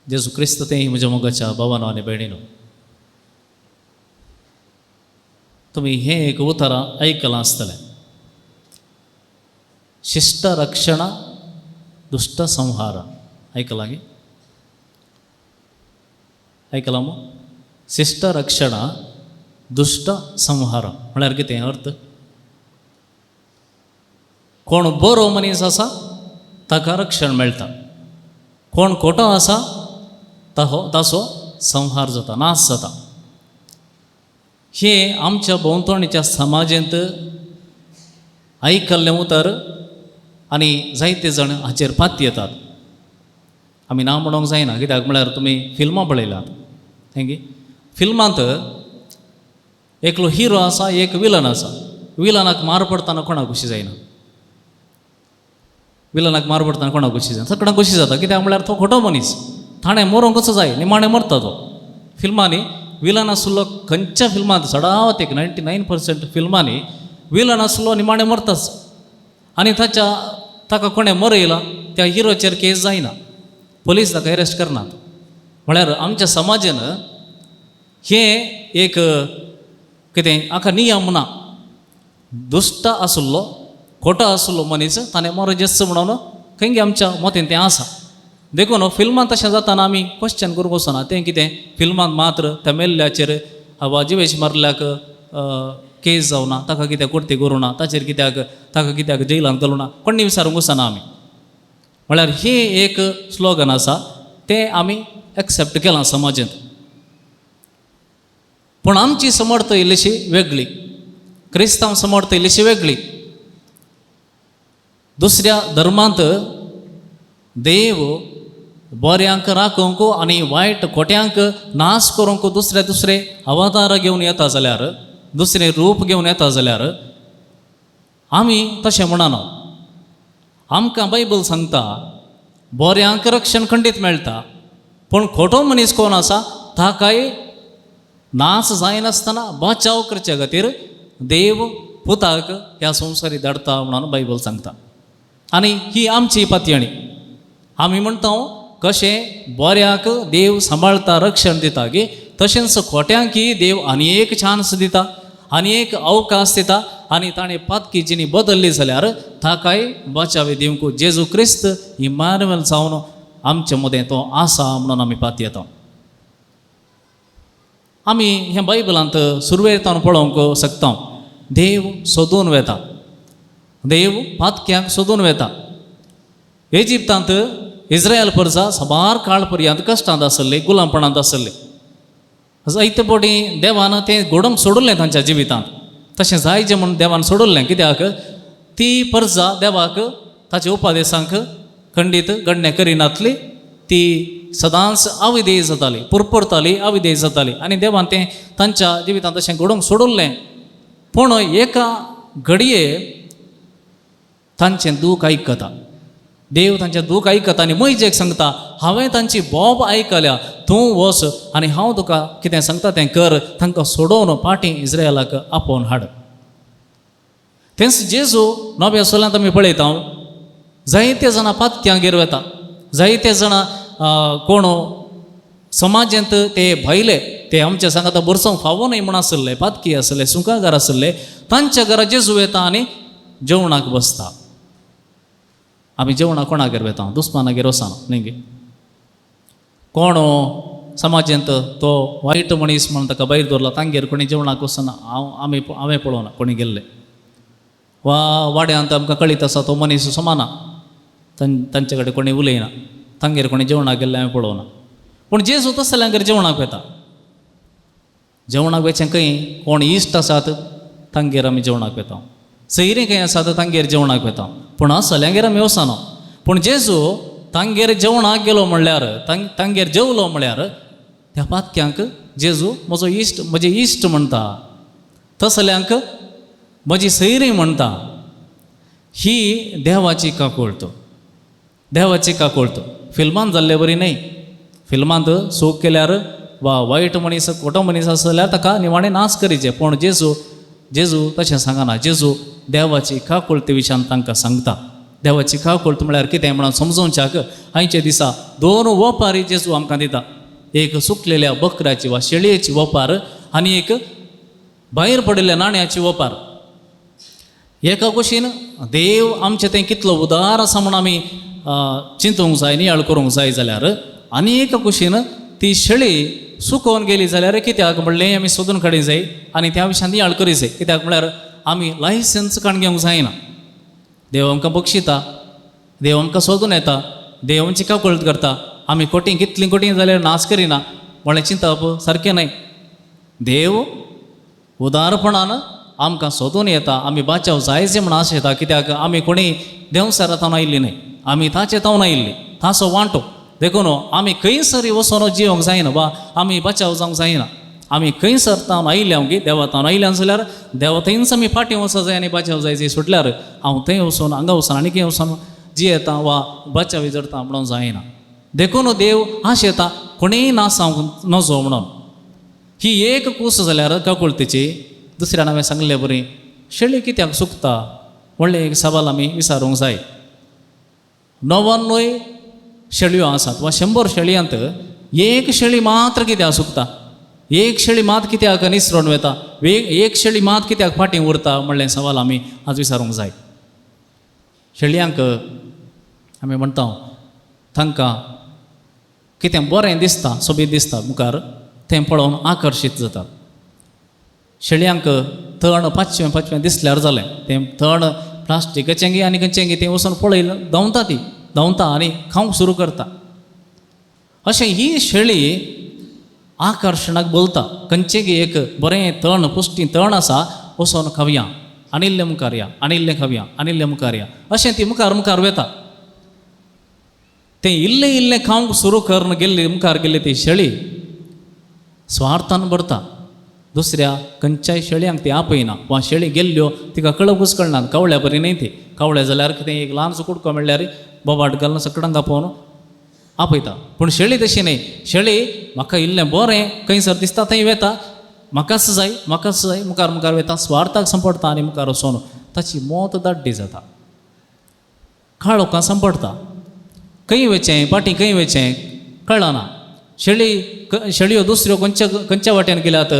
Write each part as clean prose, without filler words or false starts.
जेजू क्रिस्त तें म्हज्या मोगाच्या भावानो आनी भयणीनो, तुमी हें एक उतरां आयकलां आसतलें, शिश्ट रक्षण दुश्ट संहार. आयकलां गे? आयकलां मू? शिश्ट रक्षण दुश्ट संहार म्हळ्यार कितें अर्थ? कोण बरो मनीस आसा ताका रक्षण मेळटा, कोण खोटो आसा ताचो संहार जाता, नाश जाता. हें आमच्या भोंवतणीच्या समाजेंत आयकल्लें उतर आनी जायते जाण हाचेर पात येतात. आमी ना म्हणूंक जायना, कित्याक म्हळ्यार तुमी फिल्मां पळयल्यात हें फिल्मांत एकलो हिरो आसा, एक विलन आसा. विलनाक मार पडटना कोणाक खोशी जायना, विलनाक मार पडटना कोणाक खोशी जायना, सगळ्यांक खोशी जाता. कित्याक म्हळ्यार तो खोटो मनीस, ताणें मरोंकच जाय, निमाणें मरता तो. फिल्मांनी विलन आसलो खंयच्या फिल्मांत चडावत एक 99% फिल्मांनी विलन आसलो निमाणें मरताच, आनी ताका कोणें मरयला त्या हिरोचेर केस जायना, पोलीस ताका एरेस्ट करनात. म्हळ्यार आमच्या समाजान हें एक कितें आका नियम ना, दुश्ट आसलो खोटो आसलो मनीस ताणें मरजेच म्हणून खंय आमच्या मतीन तें आसा. देखून फिल्मांत तशें जाताना आमी क्वेश्चन करूंक वचना, तें कितें फिल्मांत मात्र त्या मेल्ल्याचेर वा जिवेश मारल्याक केस जावना, ताका कित्याक कोर्ती करूं ना, ताचेर कित्याक ताका कित्याक जेलांत घालूं ना, कोण्णी विचारूंक वचना आमी. म्हळ्यार हें एक स्लोगन आसा तें आमी एक्सेप्ट केलां समाजांत. पूण आमची समर्थ इल्लीशी वेगळी, क्रिस्तांव समर्थ इल्लीशी वेगळी. दुसऱ्या धर्मांत देव बऱ्यांक राखूंक आनी वायट खोट्यांक नाश करूंक दुसरे दुसरे अवतार घेवन येता जाल्यार, दुसरें रूप घेवन येता जाल्यार आमी तशें म्हणना. आमकां बायबल सांगता बऱ्यांक रक्षण खंडीत मेळटा, पूण खोटो मनीस कोण आसा ताकाय नाश जायनासतना बचाव करचे खातीर देव पुताक ह्या संवसारी धाडटा म्हणून बायबल सांगता. आनी ही आमची पातयणी. आमी म्हणटा कशें बऱ्याक देव सांबाळटा रक्षण दिता गे, तशेंच खोट्यांकय देव आनी एक चान्स दिता, आनी एक अवकाश दिता, आनी ताणें पातकी जिणी बदल्ली जाल्यार ताकाय बचावे दिवंक जेजू क्रिस्त इमानुएल जावन आमचे मदें तो आसा म्हणून आमी पातयेता. आमी हें बायबलांत सुरवेतान पळोवंक शकता, देव सोदून वेता, देव पातक्यांक सोदून वेता. इजिप्तांत इस्रायल परजा साबार काळ पर्यंत कश्टांत आसले, गुलामपणांत आसले. जायते फावटी देवान तें घडोवंक सोडलें तांच्या जिवितांत, तशें जायचें म्हूण देवान सोडलें. कित्याक ती परजा देवाक ताच्या उपदेसांक खंडीत गण्य करिनातली, ती सदांच अविधेय जाताली, पुरपुरताली, अविधेय जाताली, आनी देवान तें तांच्या जिवितांत तशें घडोवंक सोडलें. पूण एका घडये तांचें दूख आयकता, देव तांचें दूख आयकता आनी मोयजेक सांगता, हांवें तांची बोब आयकल्या, तूं वच आनी हांव तुका कितें सांगता तें कर, तांकां सोडोवन पाटी इस्रायलाक आपोवन हाड. तेंच जेजू नव्या सोल्यांत आमी पळयता, जायते जाणां पातक्यांगेर वता, जायते जाणां कोण समाजांत ते भायले ते आमच्या सांगाता बरसोंक फावो न्हय म्हूण आसले, पातकी आसले, सुंकागार आसले, तांच्या घरा जेजू वता आनी जेवणाक बसता. आमी जेवणाक कोणागेर वता? दुस्मानागेर वचना न्ही गे. कोण समाजांत तो वायट मनीस म्हणून ताका भायर दवरला, तांगेर कोणी जेवणाक वचना, हांव हांवें पळोवना कोणी गेल्ले. वा वाड्यांत आमकां कळीत आसा तो मनीस समाना, तांचे कडेन कोणी उलयना, तांगेर कोणी जेवणाक गेल्ले हांवें पळोवना. पूण जेजू तसल्यांगेर जेवणाक वता. जेवणाक वचचें खंय कोण इश्ट आसात तांगेर आमी जेवणाक वता, सैरीं खंय आसात तांगेर जेवणाक वता, पूण असल्यांगेर आमी वचना. पूण जेजू तांगेर जेवणाक गेलो म्हणल्यार, तांगेर जेवलो म्हणल्यार त्या पातक्यांक जेजू म्हजो इश्ट, म्हजे इश्ट म्हणटा, तसल्यांक म्हजी सैरीं म्हणटा. ही देवाची काकुळट, देवाची काकुळट. फिल्मांत जाल्ले बरी न्हय, फिल्मांत चूक केल्यार वा वायट मनीस खोटो मनीस आसा जाल्यार ताका निमाणें नाश करीचे, पूण जेजू जेजू तशें सांगना. जेजू देवाची काकुळटी विशयान तांकां सांगता. देवाची काकुळट म्हळ्यार कितें म्हणून समजोवच्याक आयच्या दिसा दोन वपारी जेजू आमकां दिता. एक सुकलेल्या बकऱ्याची वा शेळयेची वपार आनी एक भायर पडिल्ल्या नाण्याची वपार. एका कुशीन देव आमचें तें कितलो उदार आसा म्हूण आमी चिंतूंक जाय, नियाळ करूंक जाय जाल्यार, आनी एका कुशीन ती शेळी सुकोवन गेली जाल्यार कित्याक म्हणलें आमी सोदून काडूंक जाय आनी त्या विशयान नियाळ करूंक जाय. कित्याक म्हळ्यार आमी लायसन्स काडून घेवंक जायना. देव आमकां बक्षिता, देव आमकां सोदून येता, देव आमची काकुळट करता. आमी कोटी कितलीं कोटी जाल्यार नाश करिना म्हणलें चिंतप सारकें न्हय. देव उदारपणान आमकां सोदून येता, आमी बाचाव जायचे म्हूण आशेता. कित्याक आमी कोणी देंवसारा तावन आयिल्ली न्हय, आमी ताचे तावन आयिल्ली, ताचो वांटो. देखून आमी खंयसर वचोन जिवंक जायना वा आमी बचाव जावंक जायना. आमी खंयसर तावन आयिल्ले गी देवा तावन आयिल्ले जाल्यार देवा थंयच आमी फाटीं वचो जाय आनी बचाव जाय. जे सोडल्यार हांव थंय वचून हांगा वचून आनी खंय वचून जियेता वा बचाव जरता म्हणून जायना. देखून देव आशेता कोणीय ना जावंक नजो म्हणून. ही एक कूस जाल्यार काकुळतेची. दुसऱ्यान हांवें सांगले बरी शेळी कित्याक सुकता व्हडलें एक सवाल आमी विचारूंक जाय. 99 शेळयो आसात वा 100 शेळयांत एक शेळी मात्र कित्याक सुकता, एक शेळी मात कित्याक निसरोन वता, एक शेळी मात कित्याक फाटीं उरता म्हणलें सवाल आमी आज विचारूंक जाय. शेळयांक आमी म्हणटा तांकां कितें बरें दिसता, सोबीत दिसता मुखार, तें पळोवन आकर्शीत जातात. शेळयांक तण पांचवें पांचवें दिसल्यार जालें, तें तण प्लास्टिकाचें गी आनी खंयचें गी तें वचून पळयलें धांवता, ती धांवता आनी खावंक सुरू करता. अशें ही शेळी आकर्शणाक बोलता. खंयचें गी एक बरें तण पुश्टी तण आसा वचोन खावया आनी इल्लें मुखार या आनी इल्लें खावया आनी इल्लें मुखार या अशें ती मुखार मुखार वता. तें इल्लें इल्लें खावंक सुरू करून गेल्ली मुखार गेल्ली ती शेळी स्वार्थान भरता. दुसऱ्या खंयच्याय शेळयांक ती आपयना वा शेळी गेल्ल्यो तिका कळपूच कळना. कावळ्या बरी न्हय ती, कावळ्या जाल्यार कितें एक ल्हानसो कुडको मेळ्ळ्यार बोबाट घालून सकडांक आपोवन आपयता. पूण शेळी तशी न्हय. शेळी म्हाका इल्लें बरें खंयसर दिसता थंय वता, म्हाकाच जाय म्हाकाच जाय मुखार मुखार वता, स्वार्थाक सांपडटा आनी मुखार वचोन ताची मौत दाड्डी जाता, काळोखां सांपडटा. खंय वचें फाटीं खंय वचें कळना. शेळी शेळयो दुसऱ्यो खंयच्या खंयच्या वाटेन गेल्यात,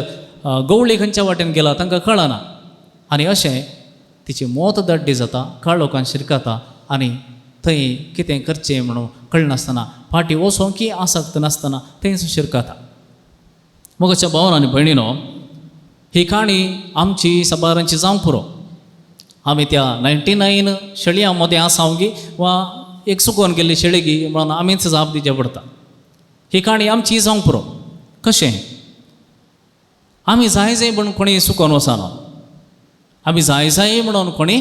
गवळी खंयच्या वाटेन गेला तांकां कळना. आनी अशें तिची मौत दाड्डी जाता, काळोखान शिरकता आनी थंय कितें करचें म्हणून कळनासतना फाटीं वचोंक की आसक्त नासतना थंयच शिरकता. मोगाच्या भावान आनी भयणीनो, ही काणी आमची साबारांची जावंक पुरो. आमी त्या 99 शेळयां मदें आसाव गी वा एक सुकोवन गेल्ली शेळी गी म्हणून आमीच जाप दिवचें पडटा. ही काणी आमची जावंक पुरो. कशें आमी जाय जाय म्हणून कोणी सुकोवन वचना, आमी जाय जाय म्हणून कोणी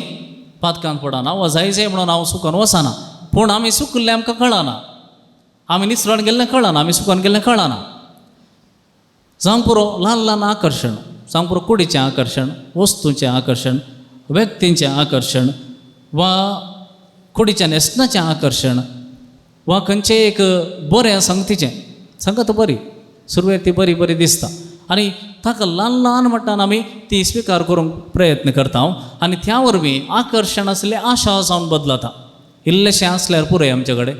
पातकान पडना वा जाय जाय म्हणून हांव सुकोवन वचना. पूण आमी सुकिल्लें आमकां कळना, आमी निसरण गेल्लें कळना, आमी सुकोवन गेल्लें कळना. जावंक पुरो ल्हान ल्हान आकर्शण, जावंक पुरो कुडीचें आकर्शण, वस्तूंचें आकर्शण, व्यक्तींचें आकर्शण वा कुडीच्या न्हेसणाचें आकर्शण वा खंयचें एक बरें संगतीचें संगत बरी सुरवेक ती बरी बरी दिसता आनी ताका ल्हान ल्हान मट्टान आमी ती स्विकार करूंक प्रयत्न करता आनी त्या वरवीं आकर्शण आसलें आशा जावन बदलता. इल्लेशें आसल्यार पुराय आमचे कडेन,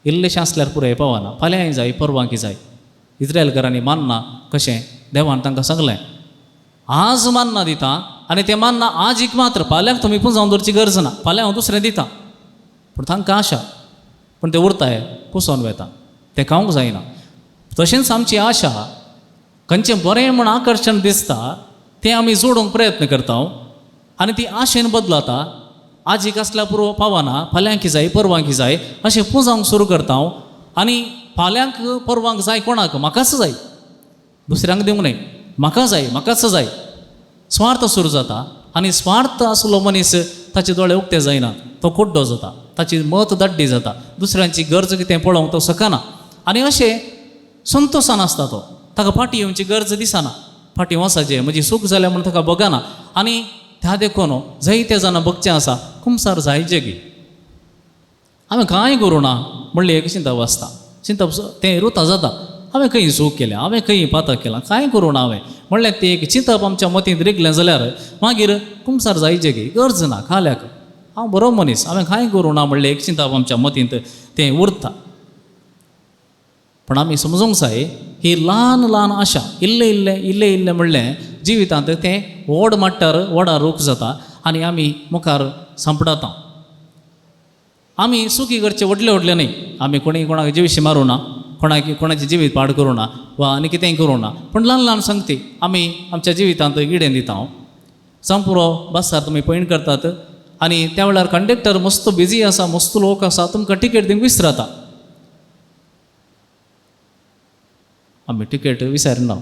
इल्लेशें आसल्यार पुराय पावना, फाल्यांय जाय परवांकी जाय. इस्रायलकारांनी मान्ना कशें देवान तांकां सांगलें आज मान्ना दिता आनी तें मान्ना आज एक मात्र, फाल्यांक तुमी पुंजावन दवरची गरज ना, फाल्यां हांव दुसरें दिता. पूण तांकां आशा, पूण तें उरताय कुसोन वता, तें खावंक जायना. तशेंच आमची आशा खंयचें बरें म्हूण आकर्शण दिसता तें आमी जोडूंक प्रयत्न करता आनी ती आशेन बदलता. आजीक आसल्यार पुरो पावना, फाल्यांक जाय परवांक जाय अशें पुंजावंक सुरू करता आनी फाल्यांक परवांक जाय कोणाक, म्हाकाच जाय, दुसऱ्यांक दिवंक न्हय, म्हाका जाय म्हाकाच जाय. स्वार्थ सुरू जाता आनी स्वार्थ आसलो मनीस ताचे दोळे उक्ते जायना, तो कुड्डो जाता, ताची मत दाड्डी जाता, दुसऱ्यांची गरज कितें पळोवंक तो शकना आनी अशें संतोशान आसता तो, ताका फाटीं येवची गरज दिसना, फाटीं वचपाचें म्हजी सूख जाल्या म्हूण ताका बगना. आनी त्या देखून जायते जाणां बगचें आसा कुमसार जायचें गी हांवें कांय करूं ना म्हणलें एक चिंतप आसता, चिंतप तें रुता जाता, हांवें खंय चूक केल्या, हांवें खंय पातक केलां, कांय करूं ना हांवें म्हणलें तें एक चिंतप आमच्या मतींत रिगलें जाल्यार मागीर कुमसार जायचें गी गरज ना खाल्याक. हांव बरो मनीस, हांवें कांय करूं ना म्हणलें एक चिंतप आमच्या मतींत तें उरता. पूण आमी समजूंक जाय ही ल्हान ल्हान आशा इल्लें इल्लें इल्लें इल्लें म्हणलें जिवितांत तें व्हड माट्टार व्हडा रूख जाता आनी आमी मुखार सांपडता. आमी सुखी करचे व्हडले व्हडले न्हय, आमी कोणी कोणाक जिविशी मारूं ना, कोणाक कोणाचें जिवीत पाड करूं ना वा आनी कितेंय करूं ना, पूण ल्हान ल्हान संगती आमी आमच्या जिवितांत इडेन दिता. जावं पुरो बसार तुमी पयण करतात आनी त्या वेळार कंडक्टर मस्त बिजी आसा, मस्त लोक आसा, तुमकां टिकेट दिवंक विसरता. आमी टिकेट विसरना,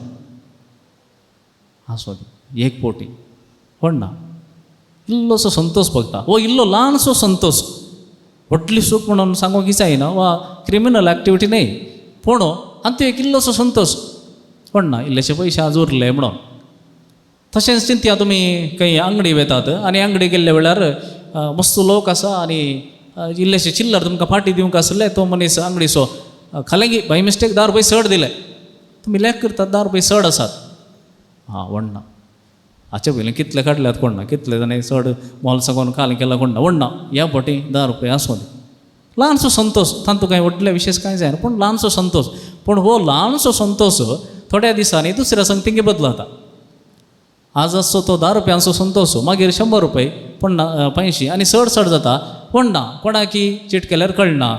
आसो एक पोटी कोण ना, इल्लोसो संतोष बघता. हो इल्लो ल्हानसो संतोष, व्हडली सूख म्हणून सांगूंक जायना वा क्रिमिनल एक्टिविटी न्हय, पूण आनी तो एक इल्लोसो संतोष कोण ना, इल्लेशे पयशे आज उरले म्हणून. तशेंच चिंतया तुमी खंय आंगडी वेतात आनी आंगडी गेल्ल्या वेळार मस्त लोक आसा आनी इल्लेशे चिल्लर तुमकां फाटी दिवंक आसले, तो मनीस आंगडीचो खालें बाय मिस्टेक 10 रुपये चड दिले, तुमी लेख करतात 10 रुपये चड आसात, हां व्हडना, हाचे पयलीं कितले काडल्यात कोण ना, कितले जाणां चड मोल सांगून खालें केलां कोण ना, व्हडना, ह्या फावटी 10 रुपये आसूं दी. ल्हानसो संतोष, तातूंत कांय व्हडले विशेश कांय जायना, पूण ल्हानसो संतोष. पूण हो ल्हानसो संतोष थोड्या दिसांनी दुसऱ्या संगतींक बदलता. आज आसचो तो 10 रुपयांचो संतोष, मागीर 100 रुपये, 50 आनी चड चड जाता. कोण ना, कोणाकी चीट केल्यार कळना,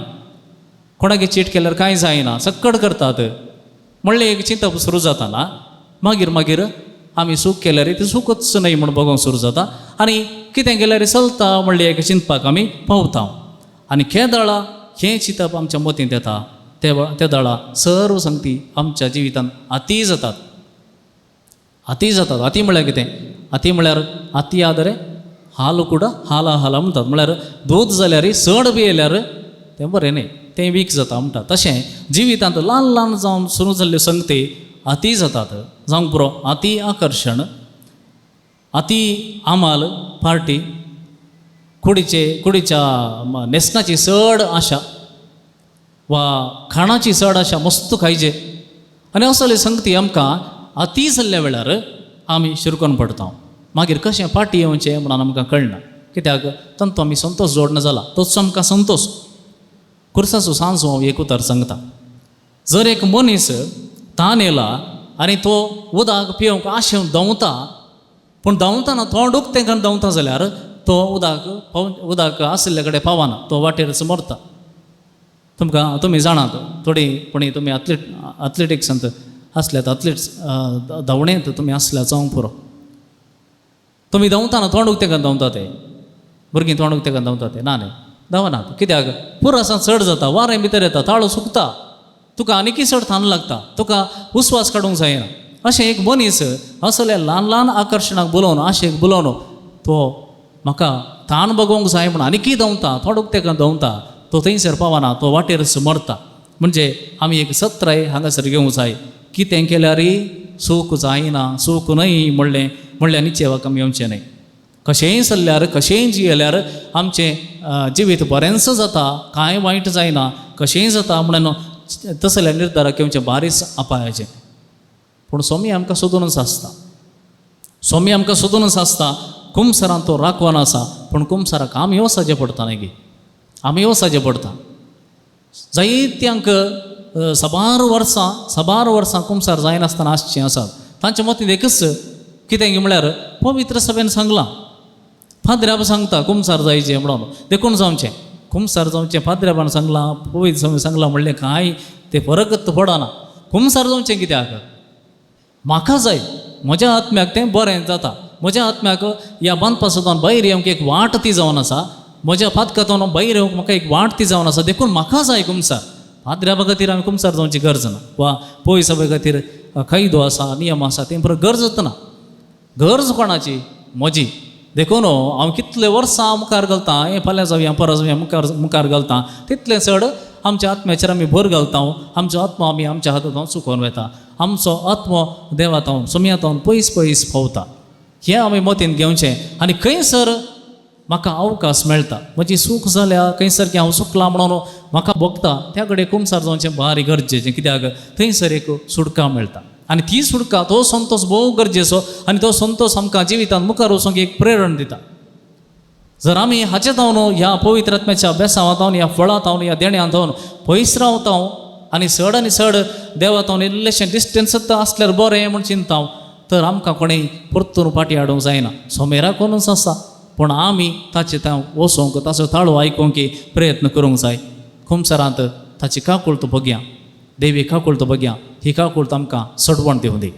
कोणाकी चीट केल्यार कांय जायना, सक्कड करतात म्हणलें एक चिंतप सुरू जाता ना. मागीर मागीर आमी सूख केल्यार ती सुखच न्हय म्हूण बगोवंक सुरू जाता आनी कितें केल्यार चलता म्हणलें एक चिंतपाक आमी पावता. आनी केदळा हें चिंतप आमच्या मतींत येता ते दळा सर्व संगती आमच्या जिवितांत आती जातात, अती जातात. अती म्हळ्यार कितें? अती म्हळ्यार अती आदरे हाल कुडा हाला हाला म्हणटात, म्हळ्यार दूद जाल्यार चड पियेल्यार तें बरें न्हय, तें वीक जाता म्हणटात. तशें जिवितांत ल्हान ल्हान जावन सुरू जाल्ल्यो संगती अती जातात. जावंक पुरो अती आकर्शण, अती आमाल पार्टी, कुडीचे कुडीच्या न्हेसणाची चड आशा वा खाणाची चड आशा, मस्त खायचे आनी असले संगती आमकां अती जाल्ल्या वेळार आमी शिरकोन पडटा. मागीर कशें पाटी येवचें म्हणून आमकां कळना, कित्याक तांतू आमी संतोष जोडना जाला, तोच आमकां संतोष. खुर्साचो सांजो हांव एक उतर सांगता, जर एक मनीस तान येला आनी तो उदक पिवंक आशेवन धांवता, पूण धांवतना तोंड उक्तें करून धांवता जाल्यार तो उदक उदक आशिल्ले कडेन पावना, तो वाटेरच मरता. तुमकां तुमी जाणात थोडीं कोणी तुमी एथलेटिक्सांत आसल्यात, एथलिट्स धांवणेंत तुमी आसल्यार जावंक पुरो, तुमी धांवतना तोंड उक्तें करून धांवता, ते भुरगीं तोंड उक्तें करून धांवता ते ना न्हय, धांवनात, कित्याक पुरसां चड जाता, वारें भितर येता, ताळो सुकता, तुका आनीकय चड थान लागता, तुका उस्वास काडूंक जायना. अशें एक मनीस असल्या ल्हान ल्हान आकर्शणाक बोलोवन आशेक बोलोवन तो म्हाका तान बगोवंक जाय म्हूण आनीकय धांवता, तोंड उक्तें करून धांवता, तो थंयसर पावना, तो वाटेरच मरता. म्हणजे आमी एक सत्राय हांगासर घेवंक जाय, कितें केल्यार सूख जायना, सूख न्हय म्हणलें म्हणल्यार निश्चेवाक आमी येवचें न्हय. कशेंय चल्ल्यार कशेंय जियेल्यार आमचें जिवीत बरेंच जाता, कांय वायट जायना, कशेंय जाता म्हणून तसल्या निर्धाराक येवचें बारीच अपायाचें. पूण स्वामी आमकां सोदूनच आसता, स्वामी आमकां सोदूनच आसता. कुमसरान तो राखवन आसा, पूण कुमसराक आमी वचचें पडटा न्हय गी, आमी वचचें पडटा. जायत्यांक साबार वर्सां साबार वर्सां कुमसार जायनासतना आसचीं आसात, तांच्या मतींत एकच कितें म्हळ्यार पवित्र सभेन सांगलां, पाद्र्याब सांगता कुमसार जायचें म्हणून, देखून जावचें कुमसार जावचें, पाद्र्याबान सांगलां, पवित्र सभेन सांगलां म्हणलें कांय तें फरकच पडना. कुमसार जावचें कित्याक? म्हाका जाय, म्हज्या आत्म्याक तें बरें जाता, म्हज्या आत्म्याक ह्या बांदपासांतल्यान भायर येवंक एक वाट ती जावन आसा, म्हज्या पातकांतल्यान भायर येवंक म्हाका एक वाट ती जावन आसा, देखून म्हाका जाय कुमसार. पाद्र्याबा खातीर आमी कुमसार जावची गरज ना, वा पय सभे खातीर कायदो आसा, नियम आसा, तें बरो गरजच ना. गरज कोणाची? म्हजी. देखून हांव कितले वर्सां मुखार घालतां, हें फाल्यां जावया परत जावया मुखार मुखार घालतां, तितलें चड आमच्या आत्म्याचेर आमी भर घालता, आमचो आत्मो आमी आमच्या हातांत चुकोवन वता, आमचो आत्मो देवातावन सोमयातावन पयस पयस पावता. हें आमी मतींत घेवचें. आनी खंयसर म्हाका अवकाश मेळटा, म्हजी सूख जाल्या, खंयसर की हांव सुकलां म्हणून म्हाका भोगता, त्या कडेन कुमसार जावचें भारी गरजेचें, कित्याक थंयसर एक सुटका मेळटा आनी ती सुटका, तो संतोष भोव गरजेचो आनी तो संतोष आमकां जिवितांत मुखार वचूंक एक प्रेरण दिता. जर आमी हाचे जावन ह्या पवित्र आत्म्याच्या बेसांवा जावन ह्या फळां जावन ह्या देण्यां जावन पयस रावता आनी चड आनी चड देवा जावन इल्लेशें डिस्टन्स आसल्यार बरें म्हूण चिंता, तर आमकां कोणें परतून फाटीं हाडूंक जायना. सोमेरा कोणूच आसा, पूण आमी ताचे थंय वचोंक, ताचो ताळो आयकूंक प्रयत्न करूंक जाय. खुमसरांत ताची काकुळट बघया, देवी काकुळट बघया. ही काकुळट आमकां सोडवण दिवं दी.